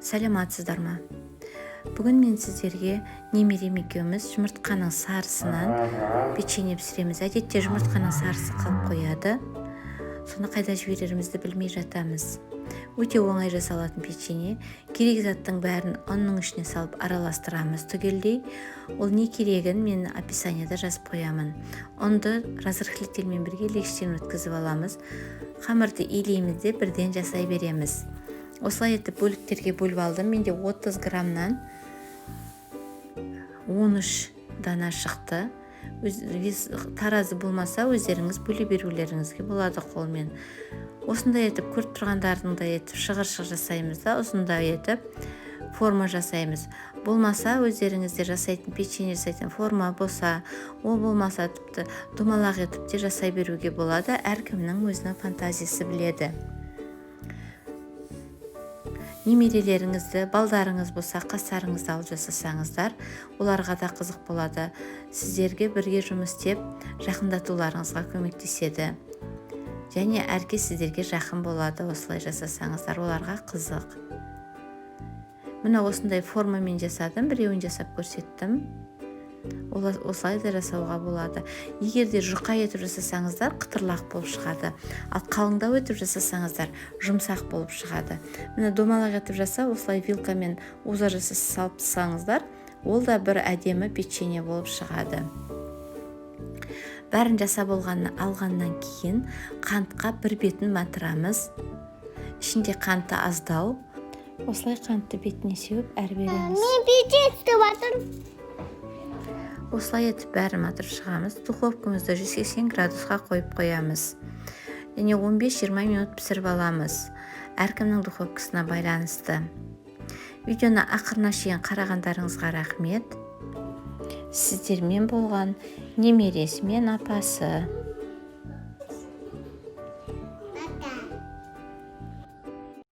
Сәлематсыздар ма? Бүгін мен сіздерге немерем екеуміз жұмыртқаның сарысынан печенье пісіреміз. Әдетте жұмыртқаның сарысы қалып қояды, соны қайда жіберерімізді білмей жатамыз. Өте оңай жасалатын печенье. Керек заттың бәрін ұнның ішіне салып араластырамыз түгелдей. Ол не керегін мен описанияда жазып қоямын. Ұнды разрыхлительмен бірге илегіштен өткізіп аламыз. Қамырды илейміз де, бірден жасай береміз. Осылай етіп бөліктерге бөліп алдым. Менде 30 граммнан 13 дана шықты. Таразы болмаса, өздеріңіз бөле берулеріңізге болады қолмен. Осындай етіп, көріп тұрғандарыңдай етіп, шығыршық жасаймыз да, ұзындау етіп форма жасаймыз. Болмаса, өздеріңізде жасайтын, печенье жасайтын форма болса, ол болмаса, тіпті домалақ етіп те жасай беруге болады. Әркімнің өзінің фантазиясы біледі. Немерелеріңізді, балдарыңыз болса, қастарыңызда алып жасасаңыздар, оларға да қызық болады. Сіздерге бірге жұмыс істеп, жақындатуларыңызға көмектеседі және әркез сіздерге жақын болады. Осылай жасасаңыздар, оларға қызық. Міне, осындай формамен жасадым, біреуін жасап көрсеттім. Осылай да жасауға болады. Егер де жұқа етіп жасасаңыздар, қытырлақ болып шығады, ал қалыңдау етіп жасасаңыздар, жұмсақ болып шығады. Міне, домалақ етіп жасап, осылай вилкамен узор жасап салып тастасаңыздар, ол да бір әдемі печенье болып шығады. Бәрін жасап болған алғаннан кейін қантқа бір бетін батырамыз. Ішінде қанты аздау. Осылай қантты бетіне сеуіп, әр береміз. Мен печенье істеп жатырмын. Осылай етіп бәрін батырып шығамыз. Духовкамызды 180 градусқа қойып қоямыз және 15-20 минут пісіріп аламыз, әркімнің духовкасына байланысты. Видеоны ақырына шейін қарағандарыңызға рахмет. Сіздермен болған немересі мен апасы.